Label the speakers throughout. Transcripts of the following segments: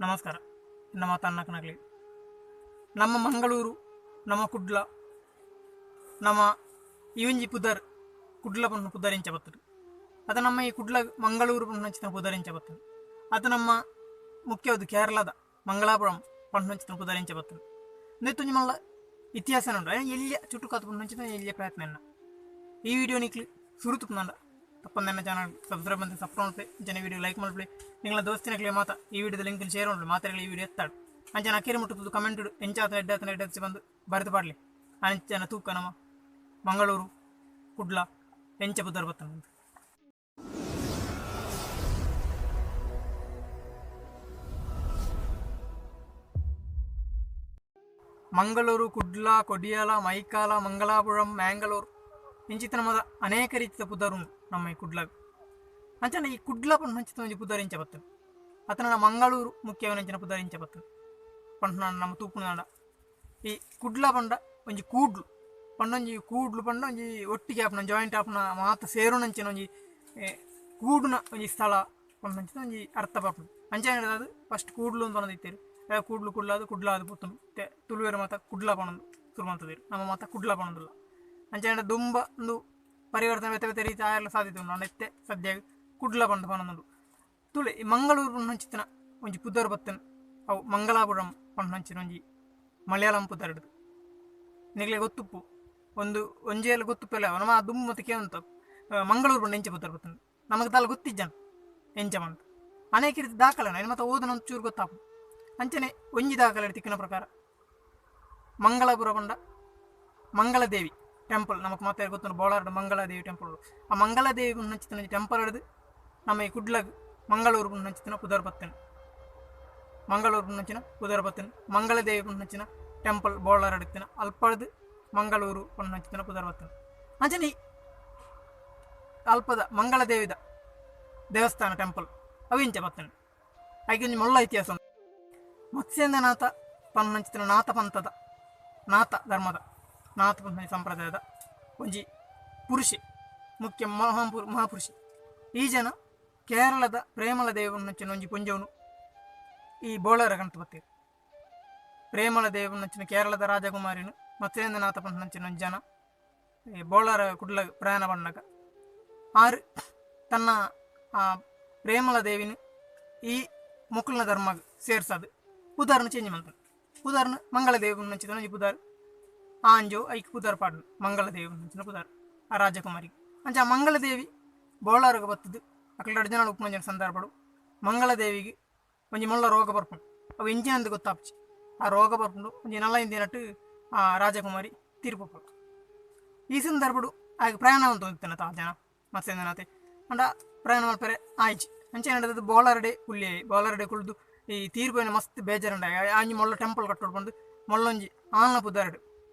Speaker 1: ನಮಸ್ಕಾರ. ನಮ್ಮ ತನ್ನಕನಗಲಿ ನಮ್ಮ ಮಂಗಳೂರು, ನಮ್ಮ ಕುಡ್ಲ, ನಮ್ಮ ಈ ಒಂಜಿ ಪುದರ್ ಕುಡ್ಲ ಪನ್ಪುನ ಪುದರ್ ಇಂಚ ಬತ್ತುಂಡು. ಅತ ನಮ್ಮ ಈ ಕುಡ್ಲ ಮಂಗಳೂರು ಪನ್ಪುನಂಚಿನ ಪುದರ್ ಇಂಚ ಬತ್ತುಂಡು. ಅತ ನಮ್ಮ ಮುಖ್ಯವಾದ ಕೇರಳದ ಮಂಗಳಾಪುರಂ ಪನ್ಪುನಂಚಿನ ಪುದರ್ ಇಂಚ ಬತ್ತುಂಡು. ನೆತ್ತೊಂಜಿ ಮಲ್ಲ ಇತಿಹಾಸ ಉಂಡು. ಎಲ್ಲಿಯ ಚುಟುಕಾತ್ ಪನ್ಪುನಂಚಿನ ಎಲ್ಲಿಯ ಪ್ರಯತ್ನ ಎನ್ನ. ಈ ವಿಡಿಯೋ ನಿಕ್ಲು ಸುರುತುಪುನಂಡ ತಪ್ಪಂದೆ ಚಾನಲ್ ಸಬ್ಸ್ಕ್ರೈಬ್ ಅಂತ ಸಬ್ಸ್ಕ್ರೈಬ್ ಮಲ್ಪೆ, ಅಂಚನೆ ವಿಡಿಯೋ ಲೈಕ್ ಮಲ್ಪೆ, ನಿಂಗಳ ದೋಸ್ತಿನಕ್ಲೆ ಮಾತ ಈ ವಿಡಿಯೋದ ಲಿಂಕ್ ಶೇರ್ ಮಲ್ಪೆ, ಮಾತೆರ್ಗ್ಲ ಈ ವಿಡಿಯೋ ಎತ್ತಾಡು. ಅಂಚನೆ ಅಕೇರಿ ಮುಟ್ಟುದು ಕಮೆಂಟ್ ಎಂಚಾತ ಎಡ್ಡಾತನ ಎಡ್ಡಾತ ಬಂದು ಬರೆದು ಪಾಡ್ಲಿ. ಅಂಚನ ತೂಕ ನಮ್ಮ ಮಂಗಳೂರು ಕುಡ್ಲ ಎಂಚ ಪುದರ್ ಬತ್ತುಂಡು. ಮಂಗಳೂರು, ಕುಡ್ಲ, ಕೊಡಿಯಾಲ, ಮೈಕಾಲ, ಮಂಗಳಾಪುರಂ, ಮ್ಯಾಂಗಳೂರು ಇಂಚಿತ್ತಿನ ಮದ ಅನೇಕ ರೀತಿಯ ಪುದರ್ ಉಂಡು ನಮ್ಮ ಈ ಕುಡ್ಲಾಗ್. ಅಂಚನೆ ಈ ಕುಡ್ಲ ಪನ್ಪುನಂಚಿನ ಒಂಜಿ ಪುದರ್ ಇಂಚ ಬತ್ತುಂಡು. ಅತನ ಮಂಗಳೂರು ಮುಖ್ಯವಾದಂಚಿನ ಪುದರ್ ಇಂಚ ಬತ್ತುಂಡು ಪನ್ಪುನ ನಮ್ಮ ತೂಪುನಾಂಡ. ಈ ಕುಡ್ಲ ಪಂಡ ಒಂಜಿ ಕೂಡ್ಲು ಪಂಡ ಒಂಜಿ ಕೂಡ್ಲು ಪಂಡ ಒಂಜಿ ಒಟ್ಟಿಗೆ ಆಪುನ ಜಾಯಿಂಟ್ ಆಪುನ ಮಾತ ಸೇರುನಂಚಿನ ಒಂಜಿ ಕೂಡುನ ಒಂಜಿ ಸ್ಥಳ ಪನ್ಪುನಂಚಿನ ಒಂಜಿ ಅರ್ಥ ಬರ್ಪುಂಡು. ಅಂಚನೆ ಅದು ಫಸ್ಟ್ ಕೂಡ್ಲು ಅಂತ ಪನೊಂದಿತ್ತೆರ್. ಕೂಡ್ಲು ಕುಡ್ಲಾದ್ ಕುಡ್ಲಾದ್ ಪೋತುಂಡು. ತುಳುವೆರ್ ಮಾತ ಕುಡ್ಲ ಪನೊಂದು ಸುರು ಮಲ್ತುದೆರ್. ನಮ ಮಾತ ಕುಡ್ಲ ಪನೊಂದುಲ್ಲ. ಅಂಚನೆ ದುಂಬ ಉಂದು ಪರಿವರ್ತನೆ ಬೇತೆ ಬೇತೆ ರೀತಿ ಆಯೆರ್ಲ ಸಾಧ್ಯತೆ ಉಂಡು. ಆಂಡ ಇತ್ತೆ ಸದ್ಯಗ್ ಕುಡ್ಲ ಪಂದ್ ಪನೊಂದುಂಡು. ತುಳು ಈ ಮಂಗಳೂರು ಪನ್ಪುನಂಚಿತ್ತಿನ ಒಂಜಿ ಪುದರ್ ಬತ್ತುಂಡು. ಅವು ಮಂಗಳಾಪುರಂ ಪನ್ಪುನಂಚಿನ ಒಂಜಿ ಮಲಯಾಳಂ ಪುದರ್ಡ್. ನಿಕ್ಲೆಗ್ ಗೊತ್ತುಪ್ಪು ಒಂದು ಒಂಜೇಲ ಗೊತ್ತುಪ್ಪೆಲ ನಮ ದುಂಬು ಮತ ಕೇನೊಂತ ಮಂಗಳೂರು ಪಂಡ ಎಂಚ ಪುದರ್ ಬತ್ತುಂಡು ನಮಕ್ ದಾಲ ಗೊತ್ತಿಜ್ಜಂಡ್ ಎಂಚ ಪಂದ್. ಅನೇಕ ರೀತಿ ದಾಖಲೆ ಐನ್ ಮಾತ ಓದುನ ಒಂಚೂರು ಗೊತ್ತಾಪುಂಡು. ಅಂಚನೆ ಒಂಜಿ ದಾಖಲೆ ತಿಕ್ಕಿನ ಪ್ರಕಾರ ಮಂಗಳಪುರ ಪಂಡ ಮಂಗಳದೇವಿ ಟೆಂಪಲ್ ನಮಕ್ ಮಾತ ಗೊತ್ತುಂಡು. ಬೋಳಾರ್ಡ್ ಮಂಗಳದೇವಿ ಟೆಂಪಲ್. ಆ ಮಂಗಳದೇವಿ ಪನ್ಪುನಂಚಿತ್ತಿನ ಒಂಜಿ ಟೆಂಪಲ್ ಡ್ದ್ ನಮ್ಮ ಈ ಕುಡ್ಲಗ್ ಮಂಗಳೂರು ಪನ್ಪುನಂಚಿತ್ತಿನ ಪುದರ್ ಬತ್ತುಂಡು. ಮಂಗಳೂರು ಪನ್ಪುನಂಚಿನ ಪುದರ್ ಬತ್ತುಂಡು. ಮಂಗಳದೇವಿ ಪನ್ಪುನಂಚಿನ ಟೆಂಪಲ್ ಬೋಳಾರ್ಡ್ ಇತ್ತಿನ ಅಲ್ಪಡ್ದ್ ಮಂಗಳೂರು ಪನ್ಪುನಂಚಿತ್ತಿನ ಪುದರ್ ಬತ್ತುಂಡು. ಅಂಚನೆ ಅಲ್ಪದ ಮಂಗಳದೇವಿದ ದೇವಸ್ಥಾನ ಟೆಂಪಲ್ ಅವು ಇಂಚ ಬತ್ತುಂಡು. ಐಕ್ ಒಂಜಿ ಮಲ್ಲ ಇತಿಹಾಸ ಉಂಡು. ಮತ್ಸ್ಯೇಂದ್ರನಾಥ ಪನ್ಪುನಂಚಿತ್ತಿನ ನಾಥ ಪಂಥದ ನಾಥ ಧರ್ಮದ ನಾಥ ಪಂಥ ಸಂಪ್ರದಾಯದ ಒಂಜಿ ಪುರುಷೆ ಮುಖ್ಯ ಮಹಾಪುರುಷೆ. ಈ ಜನ ಕೇರಳದ ಪ್ರೇಮಲ ದೇವನಂಚಿನ ಒಂಜಿ ಪೊಂಜೋನು ಈ ಬೋಳಾರ ಕಂತು ಬತ್ತೆರ್. ಪ್ರೇಮಲ ದೇವನಂಚಿನ ಕೇರಳದ ರಾಜಕುಮಾರಿನು ಮತ್ಸ್ಯೇಂದ್ರನಾಥ ಪನ್ಪುನಂಚಿನ ಒಂಜಿ ಜನ ಈ ಬೋಳಾರ ಕುಡ್ಲ ಪ್ರಯಾಣ ಪಣ್ಣಗ ಆರ್ ತನ್ನ ಆ ಪ್ರೇಮಲ ದೇವಿನ ಈ ಮೊಕುಲ್ನ ಧರ್ಮಗ್ ಸೇರ್ಸದು ಪುದರ್ನ ಚೇಂಜ್ ಮಲ್ತುಂಡು. ಪುದರ್ನ ಮಂಗಳದೇವಿ ಪನ್ಪುನಂಚಿನ ಒಂಜಿ ಪುದರ್ ಆಂಜೋ ಐಕ್ ಪುದರ್ ಪಾಡ್ನು ಮಂಗಳದೇವಿ ಪನ್ಪುನಂಚಿನ ಪುದರ್ ಆ ರಾಜಕುಮಾರಿ. ಅಂಚ ಆ ಮಂಗಳದೇವಿ ಬೋಳಾರ್ಗ್ ಬತ್ತುದು ಅಕಲ್ ರಡ್ಡ್ ಜನ ಉಪ್ಪುನಂಚಿನ ಸಂದರ್ಭಡು ಮಂಗಳದೇವಿಗ್ ಒಂಜಿ ಮಲ್ಲ ರೋಗ ಬರ್ಪುಂಡು. ಅವು ಎಂಚಿನಂದ್ ಗೊತ್ತಾಪುಜಿ. ಆ ರೋಗ ಬರ್ಪುಂಡು ಒಂಜಿ ನಲೈನ್ ದಿನಟ್ ಆ ರಾಜಕುಮಾರಿ ತೀರ್ಪೋಪಲ್. ಈ ಸಂದರ್ಭಡು ಆಯಗ್ ಪ್ರಯಾಣ ಮಲ್ತೊಂದಿತ್ತಿನ ಆ ಜನ ಮತ್ಸ್ಯೇಂದ್ರನಾಥೆ ಆಂಡ ಪ್ರಯಾಣ ಮಲ್ಪೆರೆ ಆಯ್ಜಿ. ಅಂಚ ನಡದದು ಬೋಳಾರ್ಡೆ ಕುಲ್ಯೆ. ಬೋಳಾರ್ಡೆ ಕುಲ್ದು ಈ ತೀರ್ಪೋಯಿನ ಮಸ್ತ್ ಬೇಜಾರುಂಡು. ಆಂಜಿ ಮೊಲ್ಲ ಟೆಂಪಲ್ ಕಟ್ಟೊಡು ಪಂದ್ ಮೊಲ್ಲೊಂಜಿ ಆಲ್ನ ಪುದರ್ಡ್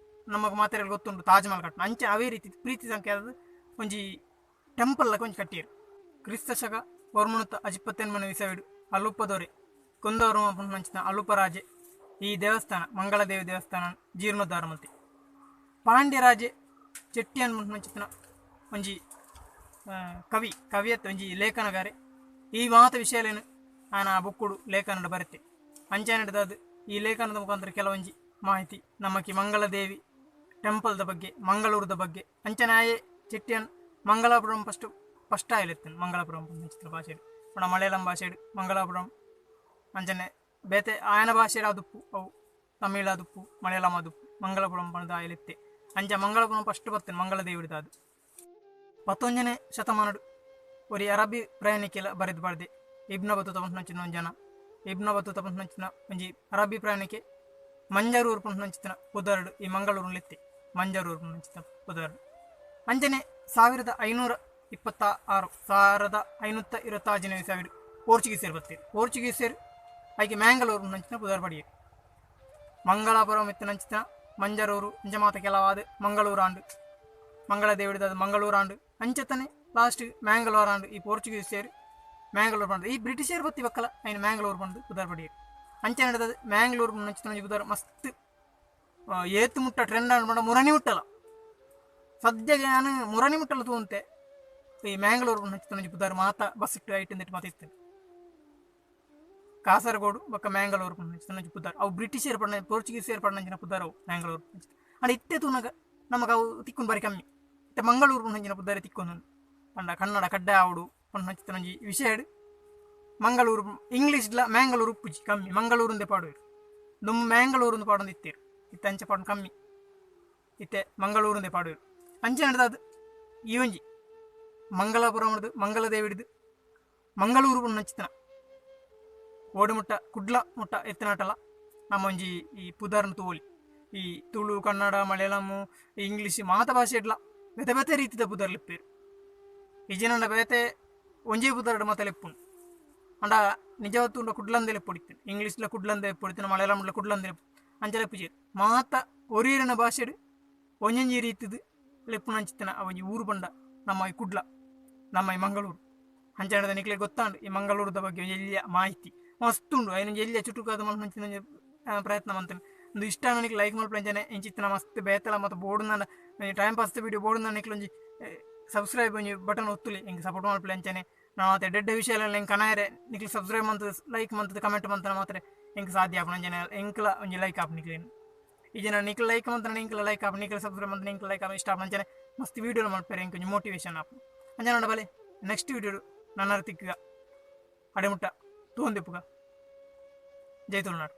Speaker 1: ನಮಕ್ ಮಾತೆರೆಗ್ ಗೊತ್ತುಂಡು ತಾಜ್ ಮಹಲ್ ಕಟ್ಟುನ ಅಂಚ ಅವೇ ರೀತಿ ಪ್ರೀತಿ ಸಂಕೇತದ ಒಂಜಿ ಟೆಂಪಲ್ ಲಕ ಒಂಜಿ ಕಟ್ಟಿಯೆರ್. ಕ್ರಿಸ್ತ ಶಕ ಒರ್ಮುನೂತ ಅಜಿಪ್ಪತ್ತೆನ್ಮನೆ ಇಸವಿಡ್ ಅಲುಪದೊರೆ ಕುಂದವರ್ಮ ಪನ್ಪುನಂಚಿನ ಅಲುಪ ರಾಜೆ ಈ ದೇವಸ್ಥಾನ ಮಂಗಳದೇವಿ ದೇವಸ್ಥಾನ ಜೀರ್ಣೋದ್ಧಾರ ಮಲ್ತೆ. ಪಾಂಡ್ಯರಾಜೆ ಚೆಟ್ಟಿಯನ್ ಪನ್ಪುನಂಚಿತ್ತಿನ ಒಂಜಿ ಕವಿ ಕವಿಯತ್ ಒಂಜಿ ಲೇಖನಗಾರೆ ಈ ಮಾತ ವಿಷಯಲೇನು ಆನ ಬುಕ್ಕುಡು ಲೇಖನಡ್ ಬರೆತೆ. ಅಂಚನೆ ಈ ಲೇಖನದ ಮುಖಾಂತರ ಕೆಲವೊಂಜಿ ಮಾಹಿತಿ ನಮಕಿ ಮಂಗಳದೇವಿ ಟೆಂಪಲ್ದ ಬಗ್ಗೆ ಮಂಗಳೂರುದ ಬಗ್ಗೆ. ಅಂಚನೆ ಆಯೆ ಚೆಟ್ಟಿಯನ್ ಮಂಗಳಾಪುರಂ ಫಸ್ಟ್ ಫಸ್ಟ್ ಆಯಲೆತ್ತನ್ ಮಂಗಳಾಪುರಂ ಪನ್ಪುನಂಚಿತ್ತಿನ ಭಾಷೆಡ್ ಪಂಡ ಮಲಯಾಳಂ ಭಾಷೆಡ್ ಮಂಗಳಾಪುರಂ ಅಂಚನೆ ಬೇತೆ ಆಯನ ಭಾಷೆಡ್ ಆದುಪ್ಪು ಅವು ತಮಿಳ್ ಆದುಪ್ಪು ಮಲಯಾಳಂ ಆದುಪ್ಪು ಮಂಗಳಾಪುರಂ ಪಂದ್ ಆಯಲೆತ್ತೆ. ಅಂಚ ಮಂಗಳಾಪುರಂ ಫಸ್ಟ್ ಬತ್ತನ್ ಮಂಗಳದೇವಿಡ್ದಾದ್. 19ನೇ ಶತಮಾನಡ್ ಒರಿ ಅರಬ್ಬಿ ಪ್ರಯಾಣಿಕೆಲ ಬರೆದ್ ಪಾಡ್ದೆ ಇಬ್ನ ಬತೂತ ಪನ್ಪುನಂಚಿನ ಒಂಜಿ ಜನ. ಇಬ್ನ ಬತೂತ ಪನ್ಪುನಂಚಿನ ಒಂಜಿ ಅರಬ್ಬಿ ಪ್ರಯಾಣಿಕೆ ಮಂಜರೂರು ಪನ್ಪುನಂಚಿತ್ತಿನ ಪುದರ್ಡ್ ಈ ಮಂಗಳೂರು ಲೆತ್ತೆ ಮಂಜರೂರು ಪನ್ಪುನಂಚಿತ್ತಿನ ಪುದರ್ಡ್. ಅಂಚನೆ 1526 1526ನೇ ಇಸವಿಡ್ ಪೋರ್ಚುಗೀಸೆರ್ ಬತ್ತೆರ್. ಪೋರ್ಚುಗೀಸೆರ್ ಐಕ್ ಮ್ಯಾಂಗಳೂರು ಪನ್ಪುನಂಚಿತ್ತಿನ ಪುದರ್ ಪಡಿಯೆರ್. ಮಂಗಳಾಪುರಂ ಇತ್ತಿನಂಚಿತ್ತಿನ ಮಂಜರೂರು ಇಂಚ ಮಾತ ಕೆಲವಾದ್ ಮಂಗಳೂರು ಆಂಡ್. ಮಂಗಳದೇವಿಡ್ದಾದ್ ಮಂಗಳೂರು ಆಂಡ್. ಅಂಚತನೆ ಲಾಸ್ಟ್ ಮ್ಯಾಂಗಳೂರ್ ಆಂಡ್. ಈ ಪೋರ್ಚುಗೀಸೆರ್ ಮ್ಯಾಂಗಳೂರು ಪಂದ್ ಈ ಬ್ರಿಟಿಷೆರ್ ಬತ್ತಿ ಬೊಕ್ಕಲ ಐನ್ ಮ್ಯಾಂಗಳೂರು ಪಂದ್ ಪುದರ್ ಪಡಿಯೆರ್. ಅಂಚನೆ ನಡದದ್ ಮ್ಯಾಂಗಳೂರು ಪನ್ಪುನಂಚಿತ್ತಿನ ಒಂಜಿ ಪುದರ್ ಮಸ್ತ್ ಏತ್ ಮುಟ್ಟ ಟ್ರೆಂಡ್ ಆಂಡ್ ಪಂಡ ಮುರಣಿ ಮುಟ್ಟಲ. ಸದ್ಯಗ್ ಯಾನ್ ಮುರಣಿ ಮುಟ್ಟಲ ತೂವೊಂತೆ ಈ ಮ್ಯಾಂಗಳೂರು ಪನ್ಪುನಂಚಿತ್ತಿನ ಒಂಜಿ ಪುದರ್ ಮಾತ ಬಸ್ ಟ್ ಐಟ್ ಇಂದೆಟ್ ಮಾತ ಇತ್ತ್ಂಡ್. ಕಾಸರಗೋಡು ಬೊಕ್ಕ ಮ್ಯಾಂಗಳೂರು ಪನ್ಪುನಂಚಿನ ಪುದರ್. ಅವು ಬ್ರಿಟಿಷೆರ್ ಪಂಡ ಪೋರ್ಚುಗೀಸೆರ್ ಪಂಡಂಚಿನ ಪುದರ್ ಅವು ಮ್ಯಾಂಗಳೂರು. ಆಂಡ ಇತ್ತೆ ತೂನಗ ನಮಕ್ ಅವು ತಿಕ್ಕುನು ಬಾರಿ ಕಮ್ಮಿ. ಇತ್ತೆ ಮಂಗಳೂರು ಪನ್ಪುನಂಚಿನ ಪುದರೇ ತಿಕ್ಕೊಂದುಂಡು. ಪಂಡ ಕನ್ನಡ ಕಡ್ಡಾಯ ಆವೊಡು ಪನ್ಪುನಂಚಿನ ಒಂಜಿ ವಿಷಯಡ್ ಮಂಗಳೂರು ಇಂಗ್ಲೀಷ್ಡ್ಲ ಮ್ಯಾಂಗಳೂರು ಉಪ್ಪುಜಿ ಕಮ್ಮಿ ಮಂಗಳೂರುಂದೇ ಪಾಡುವೆರ್. ದುಂಬು ಮ್ಯಾಂಗಳೂರುಂದು ಪಾಡೊಂದು ಇತ್ತೆರ್ ಇತ್ತೆ ಅಂಚ ಪಾಡುನು ಕಮ್ಮಿ. ಇತ್ತೆ ಮಂಗಳೂರುಂದೇ ಪಾಡುವೆರ್. ಅಂಚನೆ ದಾದ ಈ ಒಂಜಿ ಮಂಗಳಾಪುರಡ್ದ್ ಮಂಗಳದೇವಿಡ್ದ್ ಮಂಗಳೂರು ಪನ್ಪುನಂಚಿತ್ತಿನ ಓಡು ಮುಟ್ಟ ಕುಡ್ಲ ಮುಟ್ಟ ಎತ್ತಿನಾಟಲ ನಮ್ಮ ಒಂಜಿ ಈ ಪುದರ್ನ್ ತೂವೊಲಿ. ಈ ತುಳು ಕನ್ನಡ ಮಲಯಾಳಂ ಇಂಗ್ಲೀಷ್ ಮಾತ ಭಾಷೆಡ್ಲ ಬೇತೆ ಬೇತೆ ರೀತಿದ ಪುದರ್ ಲೆಪ್ಪುವೆರ್. ಇಜ್ಜಿಂಡ ಬೇತೆ ಒಂಜೇ ಪುದರ್ಡ್ ಮಾತ ಲೆಪ್ಪುನು. ಆಂಡ ನಿಜವಾದ್ ತೂಂಡ ಕುಡ್ಲಂದೇ ಲೆಪ್ಪೊಡಿತ್ತುಂಡು. ಇಂಗ್ಲೀಷ್ಲ ಕುಡ್ಲಂದೇ ಲೆಪ್ಪೊಡಿತ್ತುಂಡು ಮಲಯಾಳಂಡ್ಲ ಕುಡ್ಲಂದೇ ಅಂಚ ಲೆಪ್ಪುಜೆರ್. ಮಾತ ಒರಿಯೆರೆನ ಭಾಷೆಡ್ ಒಂಜೊಂಜಿ ರೀತಿದ್ ಲೆಪ್ಪುನಂಚಿತ್ತಿನ ಆ ಒಂಜಿ ಊರು ಪಂಡ ನಮ್ಮ ಈ ಕುಡ್ಲ ನಮ್ಮ ಈ ಮಂಗಳೂರು. ಅಂಚಾಂಡ ನಿಕ್ಲೆಗ್ ಗೊತ್ತಾಂಡ್ ಈ ಮಂಗಳೂರುದ ಬಗ್ಗೆ ಒಂಜಿ ಎಲ್ಯ ಮಾಹಿತಿ ಮಸ್ತ್ ಉಂಡು. ಐನ್ ಒಂಜಿ ಎಲ್ಯ ಚುಟುಕಾದ್ ಮಲ್ಪುನಂಚಿನ ಒಂಜಿ ಪ್ರಯತ್ನ ಮಂತ್ಂಡ್. ಉಂದು ಇಷ್ಟ ಆಂಡ ನಿಕ್ಲ್ ಲೈಕ್ ಮಲ್ಪುಲೆ. ಅಂಚನೆ ಇಂಚಿತ್ತಿನ ಮಸ್ತ್ ಬೇತೆಲ ಮತ ಬೋಡುಂದಾಂಡ ಒಂಜಿ ಟೈಮ್ ಪಾಸ್ ದ ವಿಡಿಯೋ ಬೋಡುಂದಾಂಡ ನಿಕ್ಲ್ ಒಂಜಿ ಸಬ್ಸ್ಕ್ರೈಬ್ ಒಂಜಿ ಬಟನ್ ಒತ್ತುಲೆ ಎಂಕ್ ಸಪೋರ್ಟ್ ಮಲ್ಪುಲೆ. ಅಂಚನೆ ನನಾತ್ ಎಡ್ಡೆ ಎಡ್ಡೆ ವಿಷಯಲೆನ್ ಎಂಕ್ ಕನಯೆರೆ ನಿಕ್ಲ್ ಸಬ್ಸ್ಕ್ರೈಬ್ ಮಂತ್ ಲೈಕ್ ಮಂತ್ ಕಮೆಂಟ್ ಮಂತ್ಂಡ ಮಾತ್ರ ಎಂಕ್ ಸಾಧ್ಯ ಆಪುಂಡು. ಅಂಚನೆ ಎಂಕ್ಲ ಒಂಜಿ ಲೈಕ್ ಆಪುಂಡು ನಿಕ್ಲೆನ್. ಇಜ್ಜಿಂಡ ನಿಕ್ಲ್ ಲೈಕ್ ಮಂತ್ಂಡ ಎಂಕ್ಲ ಲೈಕ್ ಆಪುಂಡು, ನಿಕ್ಲ್ ಸಬ್ಸ್ಕ್ರೈಬ್ ಮಂತ್ಂಡ ಎಂಕ್ಲ ಲೈಕ್ ಆಪುಂಡು ಇಷ್ಟ ಆಪುಂಡು. ಅಂಚನೆ ಮಸ್ತ್ ವಿಡಿಯೋಲು ಮಲ್ಪೆರೆ ಎಂಕ್ ಒಂಜಿ ಮೋಟಿವೇಶನ್ ಆಪುಂಡು. ಅಂಚನೆ ಬಲೆ ನೆಕ್ಸ್ಟ್ ವಿಡಿಯೋಡು ನನರ ತಿಕ್ಕುಗ. ಅಡೆ ಮುಟ್ಟ ತೂವೊಂದಿಪ್ಪುಗ. ಜೈ ತುಳುನಾಡ್.